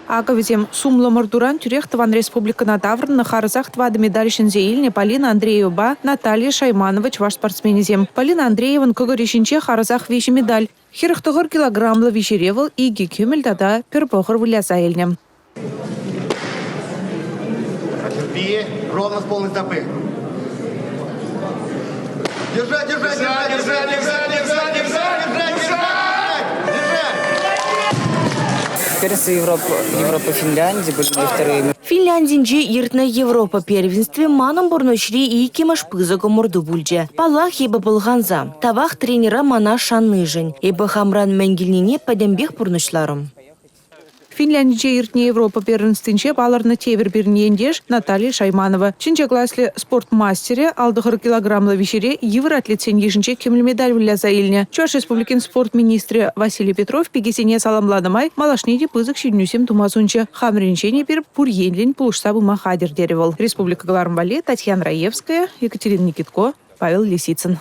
Акӑ вӗсем сумлӑ ӑмӑртуран тӳрех тӑван республикӑна таврӑннӑ харӑсах тӑватӑ медаль ҫӗнсе илнӗ Полина Андреевӑпа Наталья Шайманова чӑваш спортсменӗсем. Полина Андреевӑн кӑкӑрӗ ҫинче харӑсах виҫӗ медаль. 49 килограмлӑ виҫере вӑл икӗ кӗмӗл тата пӗр пӑхӑр выляса илнӗ. Терпи, ровно с полной стопы. Держать, держать, держать, держать, держать, держать, держать, держать, держать, держать. Первенство Европы, Европы Финляндии были мои вторые. Финляндинче иртнӗ Европа первенстви манӑн пурнӑҫри иккӗмӗш пысӑк ӑмӑрту пулчӗ. Паллах, эпӗ пӑлханса. Тавах тренера мана шаннишӗн. Эпӗ хамран мӗн килнине пӗтӗмпех пурнӑҫларӑм. Финляндинче иртнӗ Европа первенствинче палӑрнӑ тепӗр пирӗн ентеш Наталья Шайманова. Тӗнче класлӗ спорт мастерӗ 59 килограмлӑ виҫере йывӑр атлетсен йышӗнче кӗмӗл медаль выляса илнӗ. Чӑваш Республикин спорт министрӗ Василий Петров пикесене саламланӑ май малашне те пысӑк ҫитӗнӳсем тума сунчӗ. Хамӑрӗнчен эпир пур енлӗн пулӑшса пыма хатӗр, терӗ вӑл. Республика кӑларӑм валли Татьяна Раевская, Екатерина Никитко, Павел Лисицын.